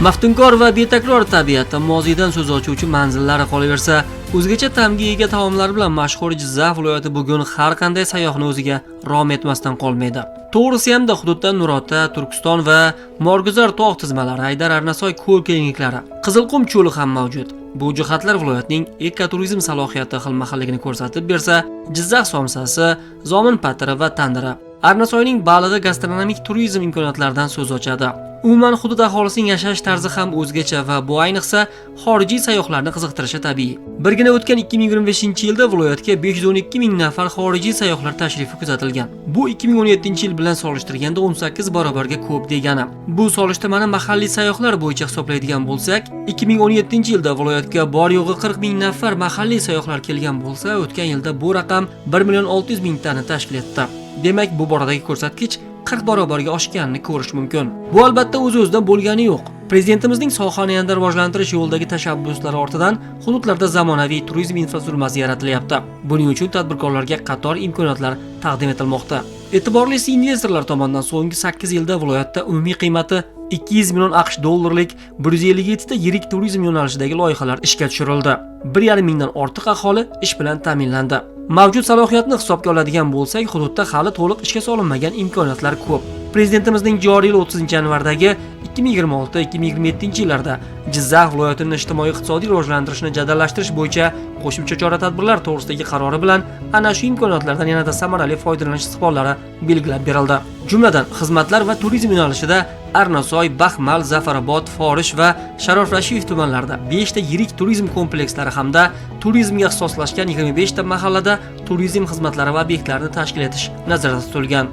Maftunkor va betakror tabiati, moziydan so'z ochuvchi manzillari, qolaversa, o'zgacha ta'mga ega taomlar bilan mashhur Jizzax viloyati bugun har qanday sayyohni o'ziga rom etmasdan qolmaydi. To'g'risi hamda hududda Nurota, Turkiston va Morguzar tog' tizmalari, Aydar, Arnasoy ko'l kengliklari, Qizilqum cho'li ham mavjud. Bu jihatlar viloyatning ekoturizm salohiyati xilma-xilligini ko'rsatib bersa, Jizzax somsasi, zomin patiri va tandiri, Arnasoyning balig'i gastronomik turizm imkoniyatlaridan so'z ochadi. Umuman, hudud aholisining yashash tarzi ham o'zgacha va bu ayniqsa xorijiy sayyohlarni qiziqtirishi tabiiy. Birgina o'tgan 2025-yilda viloyatga 512 ming nafar xorijiy sayyohlar tashrifi kuzatilgan. Bu 2017-yil bilan solishtirganda 18 barobarga ko'p degani. Bu solishtirmani mahalliy sayyohlar bo'yicha hisoblaydigan bo'lsak, 2017-yilda viloyatga bor yo'g'i 40 ming nafar mahalliy sayyohlar kelgan bo'lsa, o'tgan yilda bu raqam 1 million 600 mingtani tashkil etdi. Demak, bu boradagi ko'rsatkich 40 barobarga oshganini ko'rish mumkin. Bu albatta o'z-o'zidan bo'lgani yo'q. Prezidentimizning sohani yanada rivojlantirish yo'lidagi tashabbuslari ortidan hududlarda zamonaviy turizm infratuzilmasi yaratilyapti. Buning uchun tadbirkorlarga qator imkoniyatlar taqdim etilmoqda. E'tiborlisi, investorlar tomonidan so'nggi 8 yilda viloyatda umumiy qiymati 200 million AQSh dollarlik 157 ta yirik turizm yo'nalishidagi loyihalar ishga tushirildi. 1,5 mingdan ortiq aholi ish bilan ta'minlandi. Mavjud salohiyatni hisobga oladigan bo'lsak, hududda hali to'liq ishga solinmagan imkoniyatlar ko'p. Prezidentimizning joriy yil 30-yanvardagi 2026-2027 yillarda Jizzax viloyatini ijtimoiy-iqtisodiy rivojlantirishni jadallashtirish bo'yicha qo'shimcha chora-tadbirlar to'g'risidagi qarori bilan ana shu imkoniyatlardan yanada samarali foydalanish istiqbollari belgilab berildi. Jumladan, xizmatlar va turizm yo'nalishida Arnasoy, Baxmal, Zafarobod, Forish va Sharof Rashidov tumanlarida 5 ta yirik turizm komplekslari hamda turizmga ixtisoslashgan 25 ta mahallada turizm xizmatlari va obyektlarini tashkil etish nazarda tutilgan.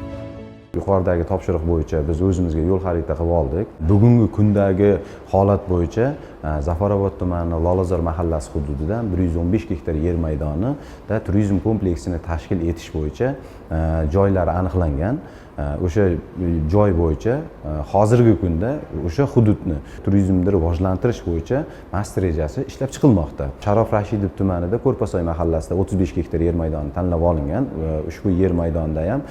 Yuqoridagi topshiriq bo'yicha biz o'zimizga yo'l xarita qilib oldik. Bugungi kundagi holat bo'yicha Zafarobod tumani Lolazor mahallasi hududidan 115 gektar yer maydonida turizm kompleksini tashkil etish bo'yicha joylar aniqlangan. O'sha joy bo'yicha hozirgi kunda o'sha hududni turizmni rivojlantirish bo'yicha master rejasi ishlab chiqilmoqda. Sharof Rashidov tumanida Ko'rpasoy mahallasida 35 gektar yer maydoni tanlab olingan. Ushbu yer maydonida ham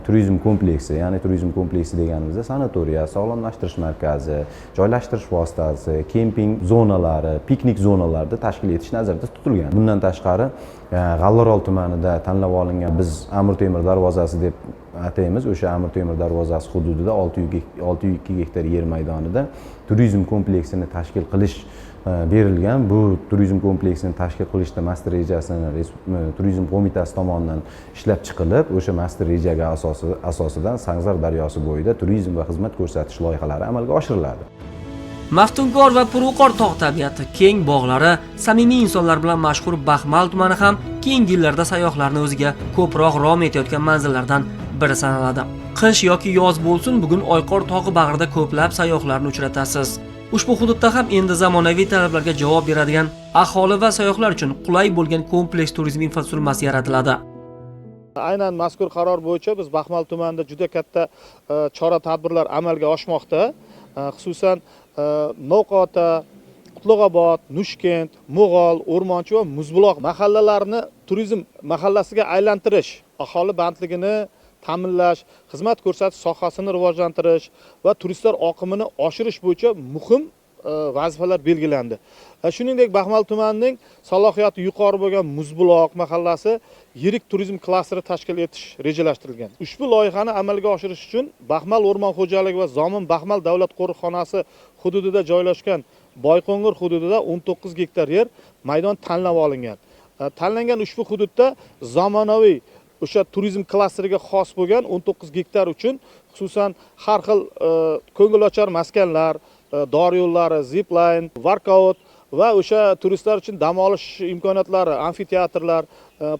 turizm kompleksi, ya'ni turizm kompleksi deganimizda sanatoriya, sog'lomlashtirish markazi, joylashtirish vositasi, kemping zonalari, piknik zonalarida tashkil etish nazarda tutilgan. Bundan tashqari, G'allaorol tumanida tanlab olingan, biz Amir Temur darvozasi deb ataymiz, o'sha Amir Temur darvozasi hududida 602 gektar yer maydonida turizm kompleksini tashkil qilish berilgan. Bu turizm kompleksini tashkil qilishda master rejasini turizm qo'mitasi tomonidan ishlab chiqilib, o'sha master rejaga asosidan Sangzar daryosi bo'yida turizm va xizmat ko'rsatish loyihalari amalga oshiriladi. Maftunkor va purvuqor tog' tabiati, keng bog'lari, samimiy insonlar bilan mashhur Baxmal tumani ham keyingi yillarda sayyohlarni o'ziga ko'proq rom etayotgan manzillardan biri sanaladi. Qish yoki yoz bo'lsin, bugun Oyqor tog'i bag'rida ko'plab sayyohlarni uchratasiz. Ushbu hududda ham endi zamonaviy talablarga javob beradigan, aholi va sayyohlar uchun qulay bo'lgan kompleks turizm infratuzilmasi yaratiladi. Aynan mazkur qaror bo'yicha biz Baxmal tumanida juda katta chora tadbirlar amalga oshmoqda. Xususan, Novqota, Qutlug'obod, Nushkent, Mo'g'ol, O'rmonchi va Muzbuloq mahallalarini turizm mahallasiga aylantirish, aholi bandligini ta'minlash, xizmat ko'rsatish sohasini rivojlantirish va turistlar oqimini oshirish bo'yicha muhim vazifalar belgilandi. Shuningdek, Baxmal tumanining salohiyati yuqori bo'lgan Muzbuloq mahallasi yirik turizm klasteri tashkil etish rejalashtirilgan. Ushbu loyihani amalga oshirish uchun Baxmal o'rmon xo'jaligi va Zomin Baxmal davlat qo'riqxonasi hududida joylashgan Boyqo'ng'ir hududida 19 gektar yer maydon tanlab olingan. Tanlangan ushbu hududda zamonaviy o'sha turizm klasteriga xos bo'lgan 19 gektar uchun xususan har xil ko'ngilochar maskanlar, dor yo'llari, zipline, workout va o'sha turistlar uchun dam olish imkoniyatlari, amfiteatrlar,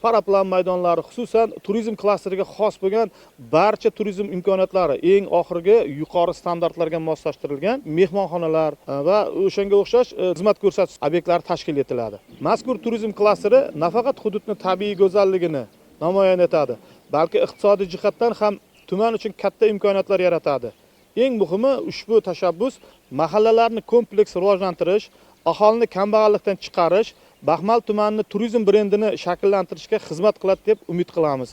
paraplan maydonlari, xususan turizm klasteriga xos bo'lgan barcha turizm imkoniyatlari eng oxirgi yuqori standartlarga moslashtirilgan mehmonxonalar va o'shanga o'xshash xizmat ko'rsatish obyektlari tashkil etiladi. Mazkur turizm klasteri nafaqat hududni tabiiy go'zalligini namoyon etadi, balki iqtisodiy jihatdan ham tuman uchun katta imkoniyatlar yaratadi. Eng muhimi, ushbu tashabbus mahallalarni kompleks rivojlantirish, aholini kambag'allikdan chiqarish, Baxmal tumanini turizm brendini shakllantirishga xizmat qiladi deb umid qilamiz.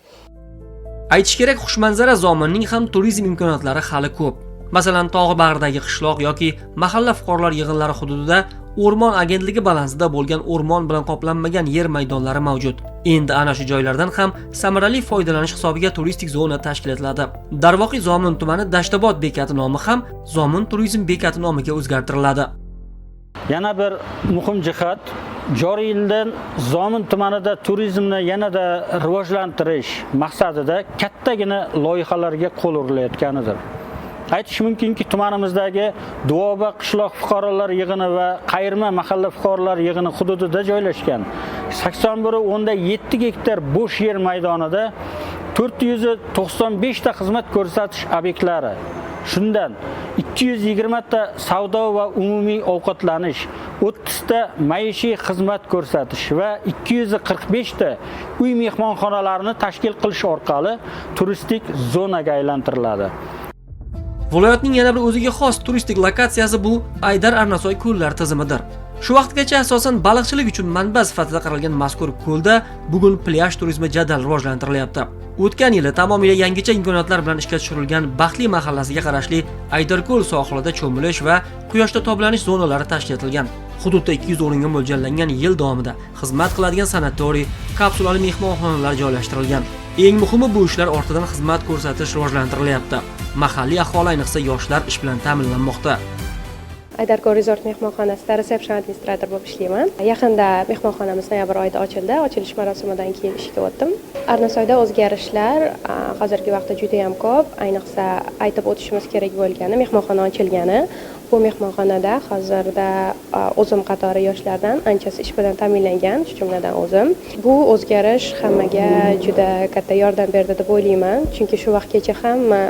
Aytish kerak, xushmanzara Zominning ham turizm imkoniyatlari hali ko'p. Masalan, tog' bag'ridagi qishloq yoki mahalla fuqarolar yig'inlari hududida o'rmon agentligi balansida bo'lgan o'rmon bilan qoplanmagan yer maydonlari mavjud. Endi ana shu joylardan ham samarali foydalanish hisobiga turistik zona tashkil etiladi. Darvoqe, Zomin tumani Dashtobod bekati nomi ham Zomin turizm bekati nomiga o'zgartiriladi. Yana bir muhim jihat, joriy yildan Zomin tumanida turizmni yanada rivojlantirish maqsadida kattagina loyihalarga qo'l urilayotganidir. Aytish mumkinki, tumanimizdagi Duoba qishloq fuqarolar yig'ini va Qayirma mahalla fuqarolar yig'ini hududida joylashgan 81.7 gektar bo'sh yer maydonida 495 ta xizmat ko'rsatish obyektlari, shundan 220 ta savdo va umumiy ovqatlanish, 30 ta maishiy xizmat ko'rsatish va 245 ta uy mehmonxonalarini tashkil qilish orqali turistik zonaga aylantiriladi. Viloyatning yana bir o'ziga xos turistik lokatsiyasi bu Aydar Arnasoy ko'llar tizimidir. Shu vaqtgacha asosan baliqchilik uchun manba sifatida qaralgan mazkur ko'lda bugun plyaj turizmi jadal rivojlantirilyapti. O'tgan yili tamomila yangicha imkoniyatlar bilan ishga tushirilgan Baxtli mahallasiga qarashli Aydarko'l sohilida cho'milish va quyoshda toblanish zonalari tashkil etilgan. Hududda 200 o'ringa mo'ljallangan yil davomida xizmat qiladigan sanatoriy, kapsulali mehmonxonalar joylashtirilgan. Eng muhimi, bu ishlar ortidan xizmat ko'rsatish rivojlantirilyapti. Mahalliy aholi, ayniqsa yoshlar ish bilan ta'minlanmoqda. Aydarko'l Resort mehmonxonasida reception administrator bo'lib ishlayman. Yaqinda mehmonxonamiz noyabr oyida ochildi. Ochilish marosimidan keyin ishga o'tdim. Arnasoyda o'zgarishlar hozirgi vaqtda juda ham ko'p. Ayniqsa aytib o'tishimiz kerak bo'lgani mehmonxona ochilgani. Bu mehmonxonada hozirda o'zim qatori yoshlardan anchasi ish bilan ta'minlangan, shu jumladan o'zim. Bu o'zgarish hammaga juda katta yordam berdi deb o'ylayman, chunki shu vaqtgacha hamma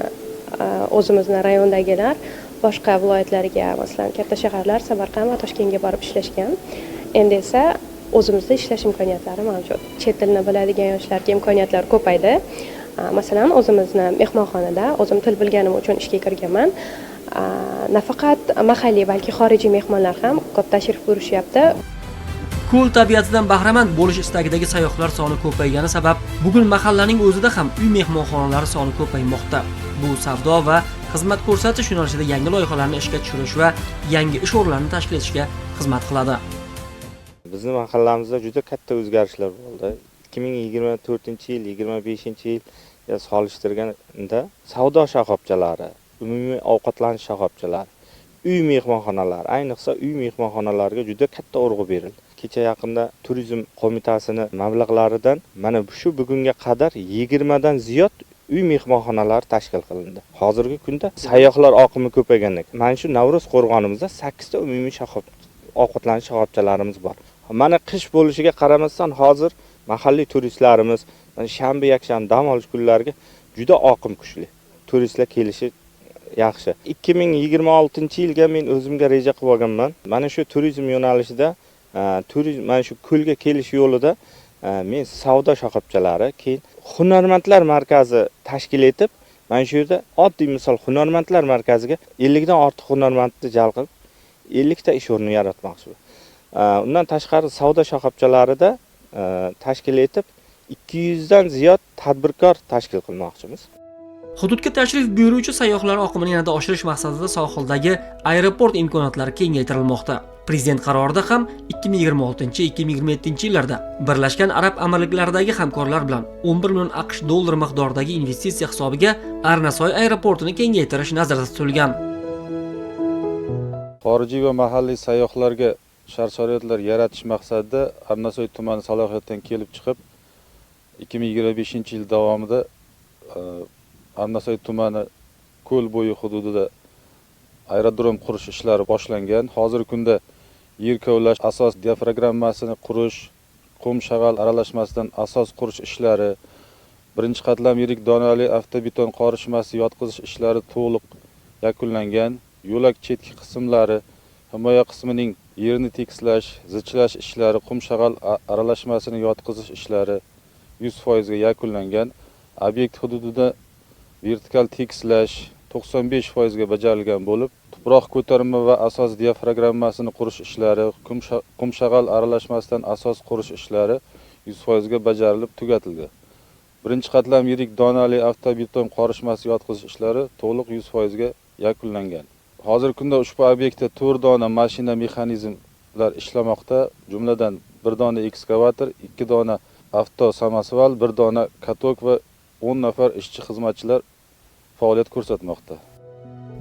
o'zimizni rayondagilar boshqa viloyatlarga, masalan, katta shaharlar Samarqand va Toshkentga borib ishlashgan. Endi esa o'zimizda ishlash imkoniyatlari mavjud. Chet tilini biladigan yoshlarga imkoniyatlar ko'paydi. Masalan, o'zimizni mehmonxonada o'zim til bilganim uchun ishga kirganman. Nafaqat mahalliy, balki xorijiy mehmonlar ham ko'p tashrif buyurishyapti. Ko'l tabiatidan bahramand bo'lish istagidagi sayyohlar soni ko'paygani sabab bugun mahallaning o'zida ham uy mehmonxonalari soni ko'paymoqda. Bu savdo va xizmat ko'rsatish yo'nalishida yangi loyihalarni ishga tushirish va yangi ish o'rinlarini tashkil etishga xizmat qiladi. Bizni mahallamizda juda katta o'zgarishlar bo'ldi. 2024-yil, 25-yilga solishtirganda savdo shoxobchalari, umumiy ovqatlanish shoxobchalari, uy mehmonxonalari, ayniqsa uy mehmonxonalariga juda katta urg'u berildi. Kecha yaqinda turizm qo'mitasini mablag'laridan mana shu bugunga qadar 20 dan ziyod uy mehmonxonalari tashkil qilindi. Hozirgi kunda sayyohlar oqimi ko'paygandan keyin mana shu Navro'z qo'rg'onimizda 8 ta umumiy ovqatlanish shoxobchalarimiz bor. Mana qish bo'lishiga qaramasdan hozir mahalliy turistlarimiz mana shanba, yakshanba dam olish kunlariga juda oqim kuchli. Turistlar kelishi yaxshi. 2026-yilga men o'zimga reja qilib olganman. Mana shu turizm yo'nalishida, turizm mana shu ko'lga kelish yo'lida men savdo shoxobchalari, keyin hunarmandlar markazi tashkil etib, mana shu yerda oddiy misol hunarmandlar markaziga 50 dan ortiq hunarmandni jalb qilib, 50 ta ish o'rni yaratmoqchiman. Undan tashqari savdo shoxobchalarida tashkil etib 200 dan ziyod tadbirkor tashkil qilmoqchimiz. Hududga tashrif buyuruvchi sayyohlar oqimini yanada oshirish maqsadida sohildagi aeroport imkoniyatlari kengaytirilmoqda. Prezident qarorida ham 2026-2027 yillarda Birlashgan Arab Amirliklaridagi hamkorlar bilan 11 million AQSh dollari miqdoridagi investitsiya hisobiga Arnasoy aeroportini kengaytirish nazarda tutilgan. Xorijiy va mahalliy sayyohlarga shart-sharoitlar yaratish maqsadida Arnasoy tumani salohiyatidan kelib chiqib 2025-yil davomida Arnasoy tumani ko'l bo'yi hududida aerodrom qurish ishlari boshlangan. Hozirgi kunda yer kovlash asos diafragmmasini qurish, qum shag'al aralashmasidan asos qurish ishlari, birinchi qatlam yirik donali avtobeton qorishmasi yotqizish ishlari to'liq yakunlangan. Yo'lak chetki qismlari, himoya qismining yerini tekislash, zichlash ishlari, qum shag'al aralashmasini yotqizish ishlari 100% ga yakunlangan. Obyekt hududida vertikal tekislash 95% ga bajarilgan bo'lib, tuproq ko'tarma va asos diafragmmasini qurish ishlari, qum shag'al aralashmasidan asos qurish ishlari 100% ga bajarilib tugatildi. Birinchi qatlam yirik donali avtobeton qorishmasi yotqizish ishlari to'liq 100% ga yakunlangan. Hozirgi kunda ushbu obyektda 4 dona mashina mexanizmlar ishlamoqda. Jumladan 1 dona ekskavator, 2 dona avto samosval, 1 dona katok va 10 nafar ishchi xizmatchilar faoliyat ko'rsatmoqda.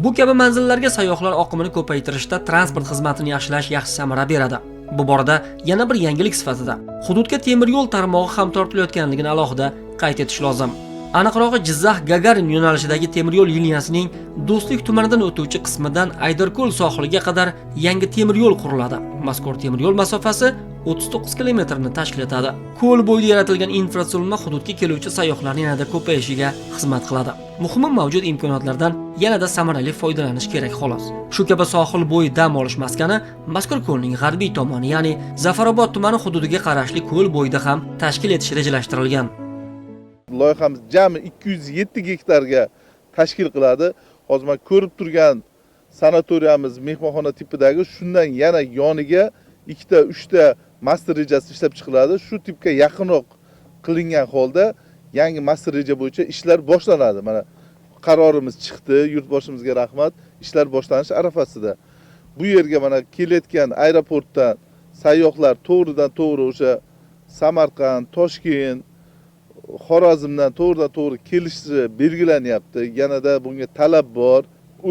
Bu kabi manzillarga sayyohlar oqimini ko'paytirishda transport xizmatini yaxshilash yaxshi samara beradi. Bu borada yana bir yangilik sifatida hududga temir yo'l tarmog'i ham tortilayotganligini alohida qayd etish lozim. Aniqrog'i, Jizzax Gagarin yo'nalishidagi temir yo'l liniyasining Do'stlik tumanidan o'tuvchi qismidan Aydarko'l sohiliga qadar yangi temir yo'l quriladi. Mazkur temir yo'l masofasi 39 kilometrni tashkil etadi. Ko'l bo'yida yaratilgan infratuzilma hududga keluvchi sayyohlarning yanada ko'payishiga xizmat qiladi. Muhimi, mavjud imkoniyatlardan yanada samarali foydalanish kerak xolos. Shu kabi sohil bo'yi dam olish maskani mazkur ko'lning g'arbiy tomoni, ya'ni Zafarobod tumani hududiga qarashli ko'l bo'yida ham tashkil etish rejalashtirilgan. Loyihamiz jami 207 gektarga tashkil qiladi. Hozir mana ko'rib turgan sanatoriyamiz mehmonxona tipidagi, shundan yana yoniga 2ta 3 ta master rejasi ishlab chiqiladi. Shu tipga yaqinroq qilingan holda yangi master reja bo'yicha ishlar boshlanadi. Mana qarorimiz chiqdi, yurtboshimizga rahmat, ishlar boshlanish arafasida. Bu yerga mana kelayotgan aeroportdan sayyohlar to'g'ridan to'g'ri o'sha Samarqand, Toshkent, Xorazmdan to'g'ridan to'g'ri kelishi belgilanyapti. Yanada bunga talab bor.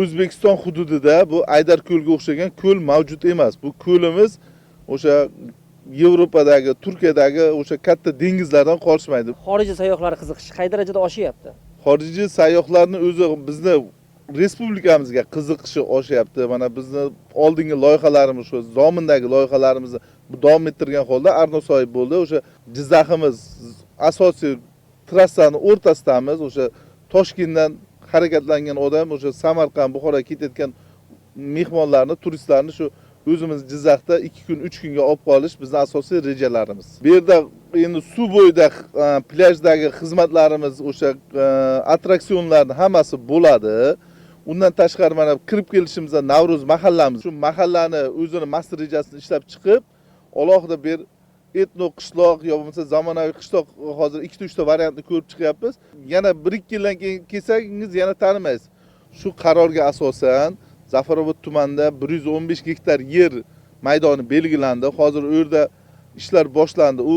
O'zbekiston hududida bu Aydarko'lga o'xshagan ko'l mavjud emas. Bu ko'limiz o'sha Yevropadagi, Turkiyadagi o'sha katta dengizlardan qolishmaydi. Xorijiy sayyohlar qiziqishi qay darajada oshyapti? Xorijiy sayyohlarning o'zi bizni respublikamizga qiziqishi oshyapti. Mana bizni oldingi loyihalarimiz, shu Zomindagi loyihalarimizni davom ettirgan holda Arnasoy bo'ldi. O'sha Jizzaximiz asosiy trassani o'rtasidamiz. O'sha Toshkentdan harakatlangan odam o'sha Samarqand, Buxoroga ketayotgan mehmonlarni, turistlarni shu o'zimiz Jizzaxda 2 kun, 3 kunga olib qolish bizning asosiy rejalarimiz. Bu yerda endi suv bo'yida plyajdagi xizmatlarimiz, o'sha attraksionlarning hammasi bo'ladi. Undan tashqari mana kirib kelishimizda Navro'z mahallamiz. Shu mahallani o'zini master rejasini ishlab chiqib, alohida bir etno qishloq yo bo'lmasa zamonaviy qishloq hozir 2-3 ta variantni ko'rib chiqyapmiz. Yana 1-2 yildan keyin kelsangiz yana tanimaysiz. Shu qarorga asosan Zafarobod tumanida 115 gektar yer maydoni belgilandi. Hozir u yerda ishlar boshlandi. U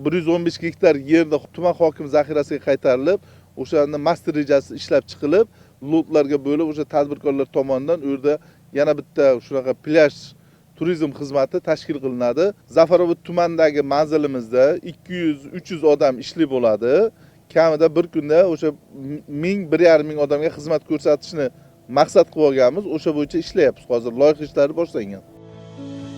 115 gektar yerni tuman hokimi zaxirasiga qaytarilib, o'shani master rejasi ishlab chiqilib, lotlarga bo'lib, o'sha tadbirkorlar tomonidan u yerda yana bitta shunaqa plyaj turizm xizmati tashkil qilinadi. Zafarobod tumanidagi manzilimizda 200-300 odam ishli bo'ladi. Kamida bir kunda o'sha 1000-1,5 ming odamga xizmat ko'rsatishni maqsad qilib olganmiz. O'sha bo'yicha ishlayapmiz. Hozir loyiha ishlari boshlangan.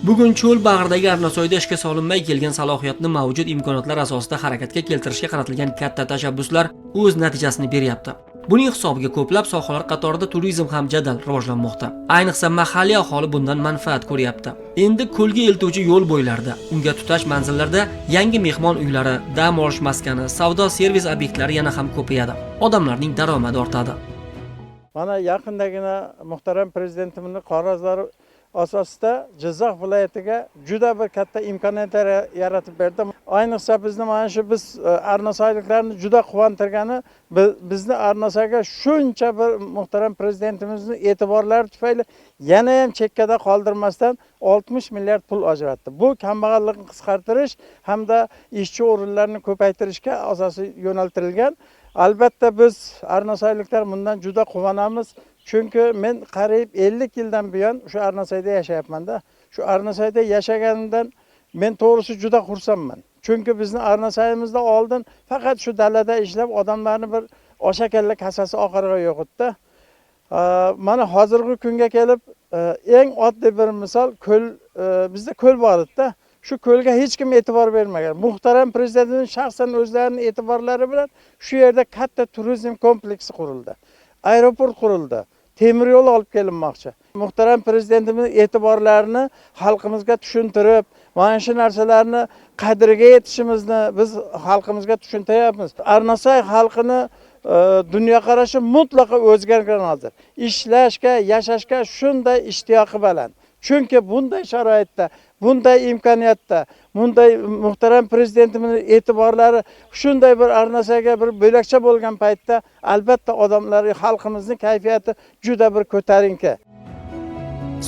Bugun cho'l bag'ridagi Arnasoyda ishga solinmay kelgan salohiyatni mavjud imkoniyatlar asosida harakatga keltirishga qaratilgan katta tashabbuslar o'z natijasini beryapti. Buning hisobiga ko'plab sohalar qatorida turizm ham jadal rivojlanmoqda. Ayniqsa mahalliy aholi bundan manfaat ko'ryapti. Endi ko'lga eltuvchi yo'l bo'ylarida, unga tutash manzillarda yangi mehmon uylari, dam olish maskani, savdo servis obyektlari yana ham ko'payadi. Odamlarning daromadi ortadi. Mana yaqindagina muhtaram prezidentimizning qarorlari asosida Jizzax viloyatiga juda bir katta imkoniyatlar yaratib berdi. Ayniqsa bizni mana shu biz arnasoyliklarni juda quvontirgani bizni Arnasoyga shuncha bir muhtaram prezidentimizning e'tiborlari tufayli yana ham chekkada qoldirmasdan 60 milliard pul ajratdi. Bu kambag'allikni qisqartirish hamda ishchi o'rinlarini ko'paytirishga asosiy yo'naltirilgan. Albatta biz arnasoyliklar bundan juda quvonamiz. Chunki men qariyb 50 yildan buyon shu Arnasoyda yashayapman-da. Shu Arnasoyda yashaganimdan men to'g'risi juda xursandman. Chunki bizni Arnasoyimizda oldin faqat shu dalada ishlab odamlarni bir oshakalla kasasi oqarg'a yo'q edi-da. Mana hozirgi kunga kelib eng oddiy bir misol ko'l, bizda ko'l bor edi-da. Shu ko'lga hech kim e'tibor bermagan. Muhtaram prezidentimiz shaxsan o'zlarining e'tiborlari bilan shu yerda katta turizm kompleksi qurildi. Aeroport qurildi. Temir yo'l olib kelinmoqchi. Muhtaram prezidentimiz e'tiborlarini xalqimizga tushuntirib, mana shu narsalarni qadriga yetishimizni biz xalqimizga tushuntiryapmiz. Arnasoy xalqini dunyoqarashi mutlaqo o'zgargan hozir. Ishlashga, yashashga shunday ishtiyoqi baland. Chunki bunday sharoitda, bunday imkoniyatda, bunday muhtaram prezidentimizning e'tiborlari shunday bir Arnasoyga bir bo'lakcha bo'lgan paytda albatta odamlar, xalqimizning kayfiyati juda bir ko'tarinki.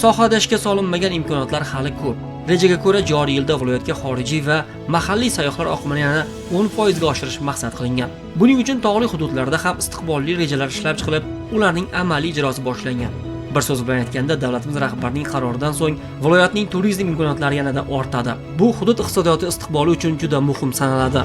Sohada ishga solinmagan imkoniyatlar hali ko'p. Rejaga ko'ra joriy yilda viloyatga xorijiy va mahalliy sayyohlar oqimini yana 10% ga oshirish maqsad qilingan. Buning uchun tog'li hududlarda ham istiqbolli rejalar ishlab chiqilib, ularning amaliy ijrosi boshlangan. Bir so'z bilan aytganda, davlatimiz rahbarining qaroridan so'ng viloyatning turizm imkoniyatlari yanada ortadi. Bu hudud iqtisodiyoti istiqboli uchun juda muhim sanaladi.